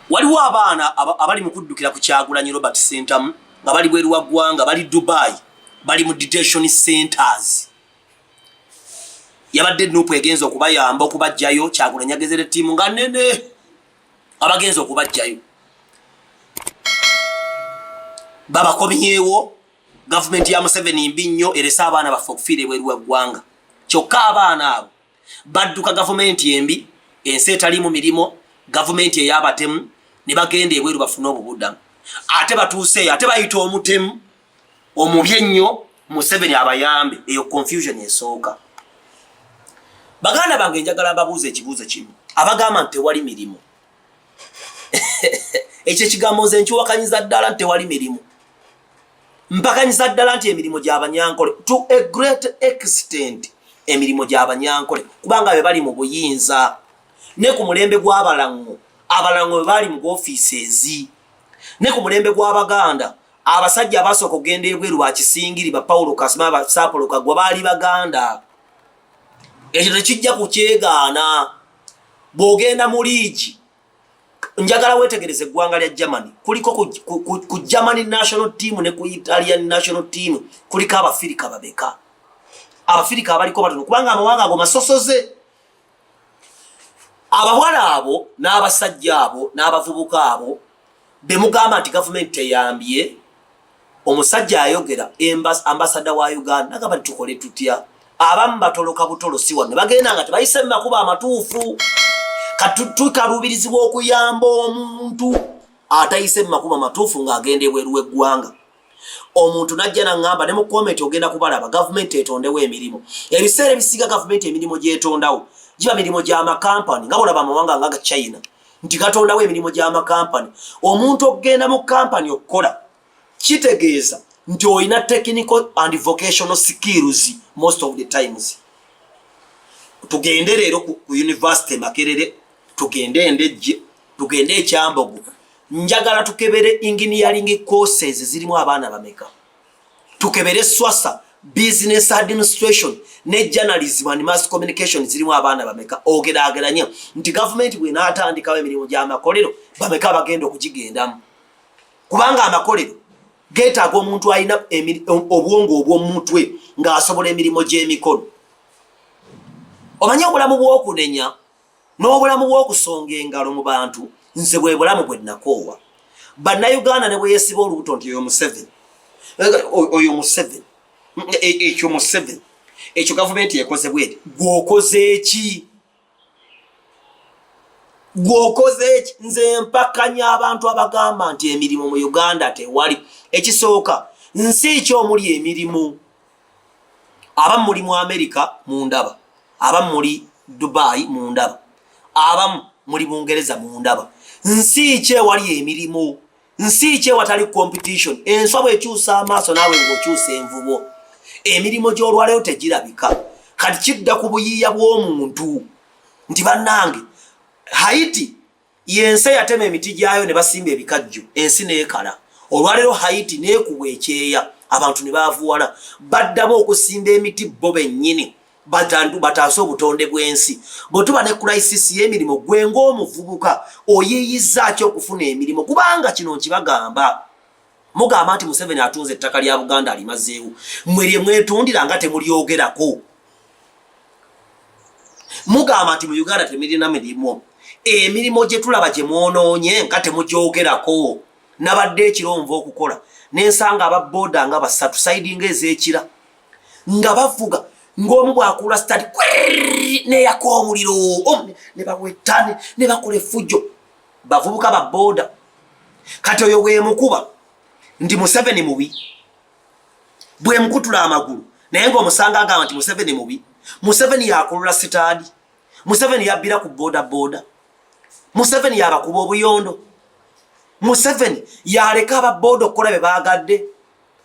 Waliwo abaana abali mu kuddukira ku Kyagulanyi Robert Ssentamu nga bali bweru wa ggwanga, bali Dubai, bali mu detention centers. Yabadde Nup egenza okubayamba okubajjayo. Kyagulanyi agezere ttiimu nga nene abagenza okubajjayo, babakomyewo. Gavumenti ya Museveni mbi nnyo, erese abaana baffe okufiira ebweru wa ggwanga. Kyokka abaana abo badduka gavumenti embi, ensi etaliimu mirimu, gavumenti ey'abatemu, ne bagenda ebweru bafune obubudamu. Ate batuuseeyo, ate bayita omutemu omubi ennyo Museveni abayambe. Eyo confusion esooka. Baganda bange, njagala mbabuuza ekibuuzo kimu. Abagamba nti tewali mirimu, ekyo ekigambo nze nkiwakanyiza ddala nti tewali mirimu. Mpakanyiza ddala nti emirimu gy'Abanyankole, to a great extent emirimu gy'Abanyankole, kubanga be bali mu buyinza. Ne ku mulembe gw'Abalaŋŋo, Abalaŋŋo be baali mu offices. Ne ku mulembe gw'Abaganda, abasajja abasooka okugenda ebweru, ba Kisingiri, ba Paulo Kasima, ba Saapolo Kagwa, baali Baganda. Ekyo tekijja kukyegaana. Bw'ogenda mu liigi, njagala wetegereza eggwanga lya Germany, kuliko ku Germany national team ne ku Italian national team kuliko Abafirika babeka? Abafirika abaliko batono, kubanga amawanga ago masosoze. Abawala abo n'abasajja abo n'abavubuka abo bemugamba nti gavumenti teyambye, omusajja ayogera, ambasada wa Uganda, nagamba nti tukole tutya? Abamu batoloka butolosi wano, bagenda nga tebayise mu makubo amatuufu. Katukaluubirizibwa okuyamba omuntu atayise mu makubo amatuufu ng'agenda ebweru w'eggwanga. Omuntu najja naŋŋamba ne mu comment, ogenda kubalaba, gavumenti etondewo emirimu. Ebiseera ebisinga gavumenti emirimu gyetondawo giba mirimu gy'amakampani, nga bolaba amawanga nga China nti gatondawo emirimu gy'amakampani. Omuntu okugenda mu kampani okukola kitegeeza nti olina technical and vocational skills. Most of the times tugende leero ku university Makerere, tugende Endejje, tugende Ekyambogo, njagala tukebere engineering courses zirimu abaana bameka, tukebere SWASA, business administration ne journalism and mass communication zirimu abaana bameka. Ogerageranya nti gavumenti bwenaatandikawo emirimu gy'amakolero, bameka bagenda okugigendamu? Kubanga amakolero geetaaga omuntu alina obwongo obw'omutwe ng'asobola emirimu gy'emikono. Omanye obulamu bw'okunenya n'obulamu bw'okusonga engalo mu bantu, nze bwe bulamu bwe nakoowa. Bannayuganda ne bwe yeesiba olubuto nti oyo Museveni, oyo Museveni, ekyo Museveni, ekyo gavumenti ekoze bweti, gweokoze eki? Gweokoze eki? Nze mpakanya abantu abagamba nti emirimu mu Uganda tewali. Ekisooka, nsi ki omuli emirimu? Abamu muli mu Amerika mundaba, abamu muli Dubai mundaba, abamu muli Bungereza mundaba. Nsi ki ewali emirimu? Nsi ki ewatali competition? Enswa bwekyusa amaaso, naawe ng'okyusa envubo. Emirimu gy'olwaleero tegirabika. Kati kidda ku buyiiya bw'omuntu nti bannange, Haiti yensi eyatema emiti gyayo ne basimba ebikajjo, ensi neekala. Olwaleero Haiti neekubwa ekyeya, abantu ne baavuwala, baddamu okusimba emiti bo bennyini bataase obutonde bw'ensi. Bwe tuba ne crisis y'emirimu, gwe ng'omuvubuka oyiiyizza ki okufuna emirimu? Kubanga kino nkibagamba, mugamba nti Museveni atunze ettaka lya Buganda, alimazeewo. Mmwe lye mwetundira nga temulyogerako. Mugamba nti mu Uganda temirina mirimu. Emirimu gye tulaba gye mwonoonye nga temugyogerako. Nabadde ekiro nva okukola, nensanga ababooda nga basatu side nga ez'ekira nga bavuga, ng'omu bw'akuula sitadi neyaka omuliro, ne bawetane ne bakola effujjo. Bavubuka ba booda. Kati oyo bwemukuba nti Museveni mubi, bwemukutula amagulu, naye ngaomusanga agamba nti Museveni mubi. Museveni yakulula sitaadi, Museveni yabbira ku boda boda, Museveni yabakuba obuyondo, Museveni yaleka ababoda okukola bye baagadde,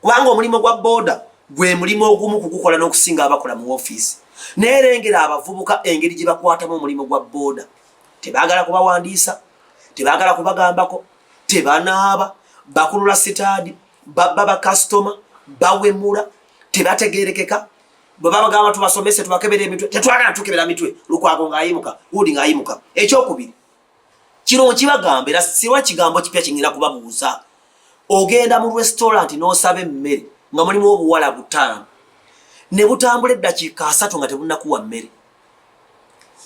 kubanga omulimu gwa boda gwe mulimu ogumu kugukola n'okusinga abakola mu ofiisi. Naye lengera abavubuka engeri gye bakwatamu omulimu gwa boda. Tebaagala kubawandiisa, tebaagala kubagambako, tebanaaba, bakulula sitaadi, babba bakasitoma, bawemula, tebategerekeka. Bwe babagamba tubasomese, tubakebera emitwe, tetwagala tukebera mitwe. Lukwago ng'ayimuka, wudi ng'ayimuka. Ekyokubiri, Kino nkibagamba era sirwa kigambo kipya kingenda kubabuuza. Ogenda mu restaurant n'osaba emmere nga mulimu obuwala butaano ne butambula eddakiika 30 nga tebunnakuwa mmere.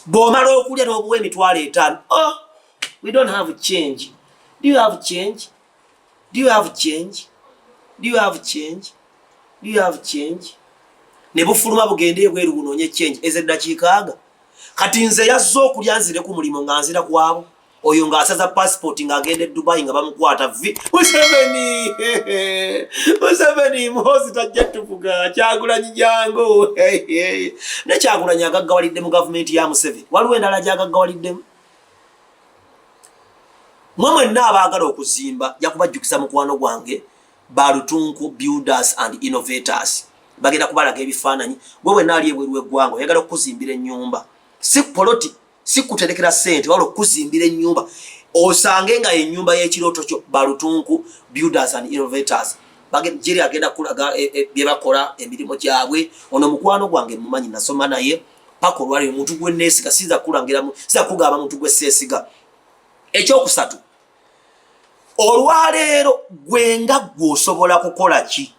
Bw'omala okulya n'obuwa 50,000, oh, we don't have change. Do you have change? Do you have change? Do you have change? Do you have change? Ne bufuluma bugende ebweru bunoonye change ez'eddakiika aga. Kati nze yazze okulya nzire ku mulimu nga nzira kwabo. Oyo ng'asaza passport ng'agenda e Dubai nga bamukwata vi Museveni Museveni Muhoozi tajja tuvuga Kyagulanyi jangu. Ne Kyagulanyi agaggawalidde mu gavumenti ya Museveni, waliwo endala gy'agaggawaliddemu. Mwe mwenna abaagala okuzimba jakubajjukiza mukwano gwange Balutunku Builders and Innovators, bagenda kubalaga ebifaananyi. Gwe wenna ali ebweru w'eggwanga oyagala okukuzimbira ennyumba, si poloti, si kuterekera ssente, wabula okukuzimbira ennyumba osange nga ennyumba y'ekirooto kyo. Balutunku Builders and Innovators jeri agenda kulaga bye bakola, emirimu gyabwe. Ono mukwano gwange mumanyi, nasoma naye paka olwali, omuntu gwe neesiga. Siyinza kukulangiramu, siyinza kugamba muntu gwe seesiga. Ekyokusatu, olwaleero gwenga gwe osobola kukola ki?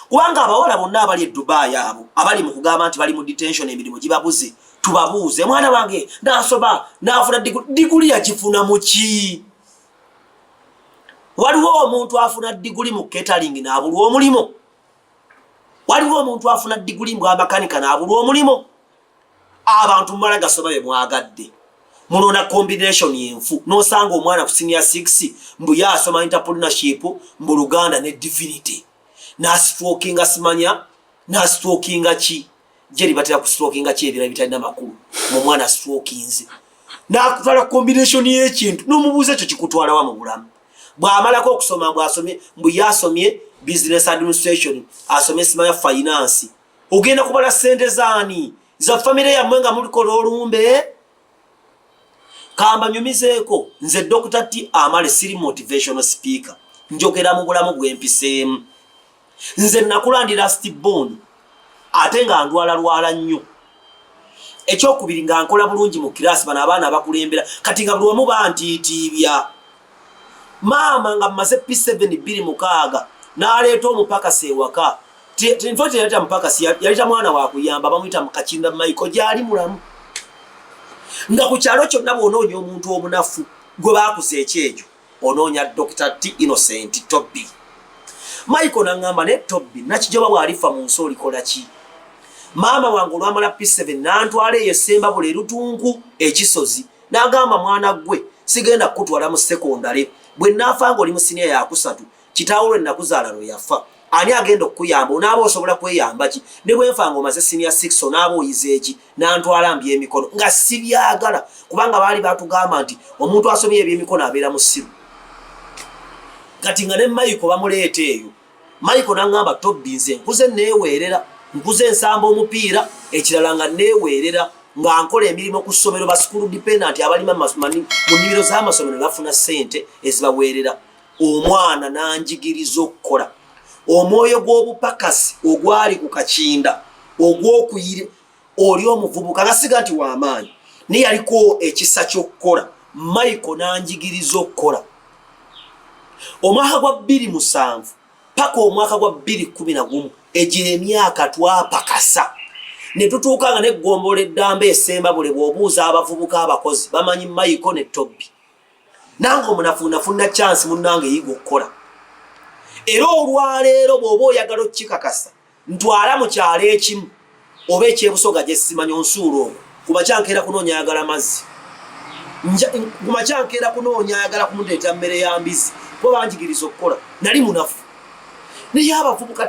Kubanga abawala bonna abali e Dubai, abo abali mu kugamba nti bali mu detention, emirimu gibabuze, tubabuuze: mwana wange nasoma nafuna diguli, yagifuna mu ki? Waliwo omuntu afuna diguli mu catering n'abulwa omulimu? Waliwo omuntu afuna diguli mu bwamakanika n'abulwa omulimu? Abantu mumala gasoma bye mwagadde, mulonda combination enfu. Nosanga omwana ku senior 6 mbu ye asoma entrepreneurship mu Luganda ne divinity, nastrokinga, simanya nastrokinga ki, jeri batera kustrokinga ki ebirala bitalina makulu. Mu mwana strokinze nakutwala combination y'ekintu, n'omubuuza ekyo kikutwalawa mu bulamu? Bw'amalako okusoma, bw'asomye mbu ye asomye business administration, asomye simanya finance, ogenda kubala sente zaani? Za famire yammwe nga mulikola olumbe? Kambanyumizeeko, nze Dr T Amale, siri motivational speaker, njogera mu bulamu bwempiseemu. Nze nakulandira stibon ate nga ndwala lwala nnyo. Ekyokubiri, nga nkola bulungi mu kirasi, bano abaana abakulembera kati nga buli wamu bantiitiibya. Maama nga mmaze P7 26 n'aleeta omupakasi ewaka. Nfa teyaleeta mupakasi, yaleeta mwana wakuyamba, bamuyita Mukakinda Michael, gyali mulamu. Nga ku kyalo kyonna bw'onoonya omuntu omunafu gwe baakuza ekyejo, onoonya Dr T Innocent Tobbi. Michael naŋŋamba, ne Tobbi Nakijoba bw'alifa mu nsi olikola ki? Maama wange olwamala P7 nantwala eyo Sembabule, Erutunku, ekisozi, n'agamba, mwana gwe sigenda kukutwala mu sekondale, bwe naafa nga oli mu siniya yakusatu, kitaawo lwe nakuzaala lwe yafa, ani agenda okukuyamba? Onaaba osobola kweyamba ki? Ne bwenfa nga omaze siniya 6, onaaba oyiza eki? Nantwala mbyemikono nga sibyagala, kubanga baali batugamba nti omuntu asomye ebyemikono abeera musiru. Kati nga ne Michael bamuleeta eyo, Michael naŋŋamba, Tobbi, nze nkuze neeweerera, nkuze nsamba omupiira, ekirala nga neeweerera nga nkola emirimu ku ssomero. Ba school dependent abalima mu nnimiro z'amasomero bafuna ssente ezibaweerera. Omwana nanjigiriza okukola. Omwoyo gw'obupakasi ogwali ku Kakinda ogw'okuyiri oli omuvubuka nga siga nti w'amaanyi, naye yaliko ekisa ky'okukola. Michael nanjigiriza okukola. Omwaka gwa 2007 paka omwaka gwa 2011, egyo emyaka twapakasa ne tutuuka nga neggombola eddamba Esembabule. Bw'obuuza abavubuka abakozi bamanyi Michael ne Tobbi. Nange omunafu nafuna chance, munnange, eyiga okukola. Era olwaleero bw'oba oyagala okukikakasa, ntwala mu kyalo ekimu oba ekyebusoga gye simanyi, onsuula okwo, kumakya nkeera kunoonya ayagala mazzi, kumakya nkeera kunoonya ayagala kumuleeta mmere ya mbizi, kuba banjigiriza okukola. Nali munafu, naye abavubuka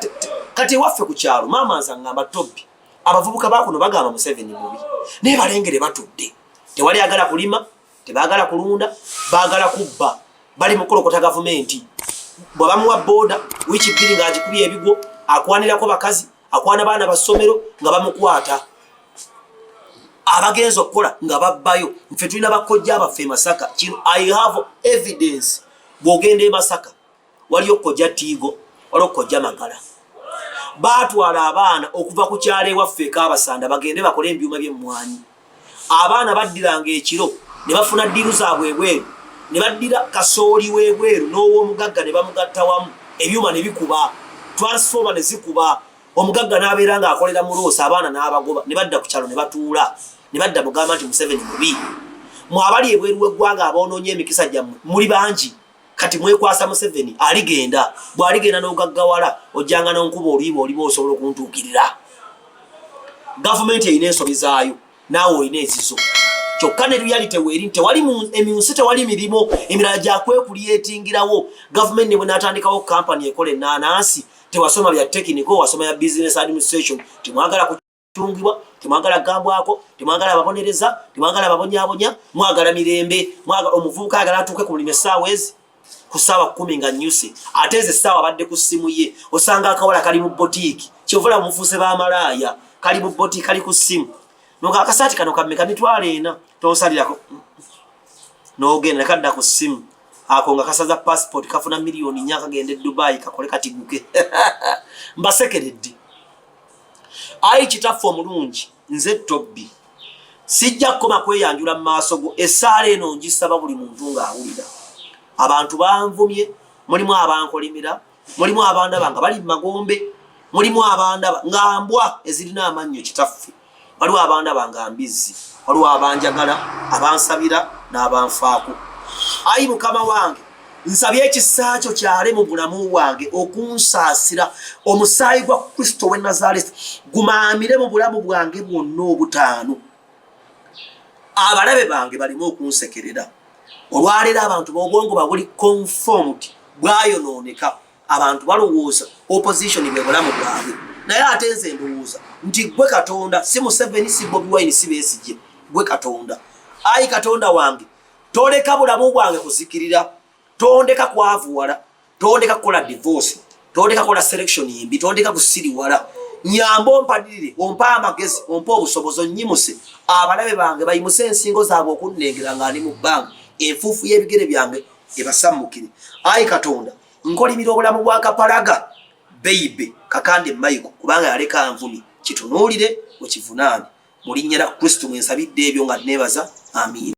kati ewaffe ku kyalo, maama nze aŋŋamba, Tobbi, abavubuka bakuno bagamba Museveni mubi, naye balengere batudde, tewali agala kulima, tebaagala kulunda, baagala kubba, bali mukulokota gavumenti. Bwe bamuwa booda wiiki 2 ng'agikubye ebigwo, akwanirako bakazi, akwana baana basomero nga bamukwata, abagenza okukola nga babbayo. Nfe tulina bakojja baffe e Masaka. Kino I have evidence. Bw'ogenda e Masaka waliyo kojja Tiigo, waliwo kojja Magala. Baatwala abaana okuva ku kyalo ewaffe ekabasanda bagende bakole ebyuma by'emmwanyi. Abaana baddiranga ekiro ne bafuna deal zaabwe ebweru. Ne baddira kasooli w'ebweru n'ow'omugagga ne bamugatta wamu, ebyuma ne bikuba, transformer ne zikuba, omugagga n'abeera ng'akolera mu loosi, abaana n'abagoba ne badda ku kyalo ne batuula ne badda mugamba nti Museveni mubi. Mwe abali ebweru w'eggwanga aboonoonye emikisa gyammwe muli bangi. Kati mwekwasa Museveni aligenda, bw'aligenda n'ogaggawala ojjanga n'onkuba oluyiba oliba osobola okuntuukirira. Gavumenti erina ensobi zaayo, naawe olina ezizo. Kyokka ne reality weeri tewali mu nsi, tewali mirimu emirala gyakwekulyetingirawo. Gavumenti ne bwenaatandikawo kampani ekola ennaanansi, tewasoma bya technical, wasoma ya business administration. Temwagala kutungibwa, temwagala gambwako, temwagala babonereza, temwagala babonyabonya, mwagala mirembe. Omuvubuka ayagala atuuke ku mulimu essaawa ezi, ku ssaawa 10 nga nnyuse, ate ezo essaawa abadde ku ssimu ye. Osanga akawala kali mu botiiki, kyovula mufuuse bamalaaya, kali mu botiiki, kali ku ssimu. Noka akasaati kano kammeka? 40,000. Tonsalirako? N'ogenda nekadda ku ssimu ako nga kasaza passport, kafuna miliyoni 4, kagenda e Dubai kakole katiguke. Mbasekeredde. Ayi Kitaffe omulungi, nze Tobbi sijja kukoma kweyanjula mu maaso go. Essaala eno ngisaba buli muntu ng'awulira. Abantu banvumye, mulimu abankolimira, mulimu abandaba nga bali mu magombe, mulimu abandaba nga mbwa ezirina amannyo. Kitaffe, waliwo abandaba nga mbizzi, waliwo abanjagala, abansabira n'abanfaako. Ayi Mukama wange, nsabye ekisa kyo kyale mu bulamu bwange okunsaasira. Omusaayi gwa Kristo w'e Nazareti gumaamire mu bulamu bwange bwonna obutaano, abalabe bange baleme okunsekerera. Olwaleero abantu bobwongo babuli conformed, bwayonooneka. Abantu balowooza opposition bwe bulamu bwabwe, naye ate nze ndowooza nti gwe Katonda, si Museveni, si Bobi Wine, si Besigye, gwe Katonda. Ayi Katonda wange, toleka bulamu bwange kuzikirira, tondeka kwavuwala, tondeka kukola divorce, tondeka kukola selection mbi, tondeka kusiriwala. Nyamba, ompaddirire, ompa amagezi, ompa obusobozi, onnyimuse. Abalabe bange bayimuse ensingo zaabwe okunnengera nga ndi mu bbanga, enfuufu y'ebigere byange ebasammukire. Ayi Katonda, nkolimira obulamu bwa Kapalaga beibe Kakande Maiko, kubanga yaleka nvumi. Kitunuulire, okivunaane. Mu linnya lya Kristo mwensabidde ebyo nga neebaza, amiina.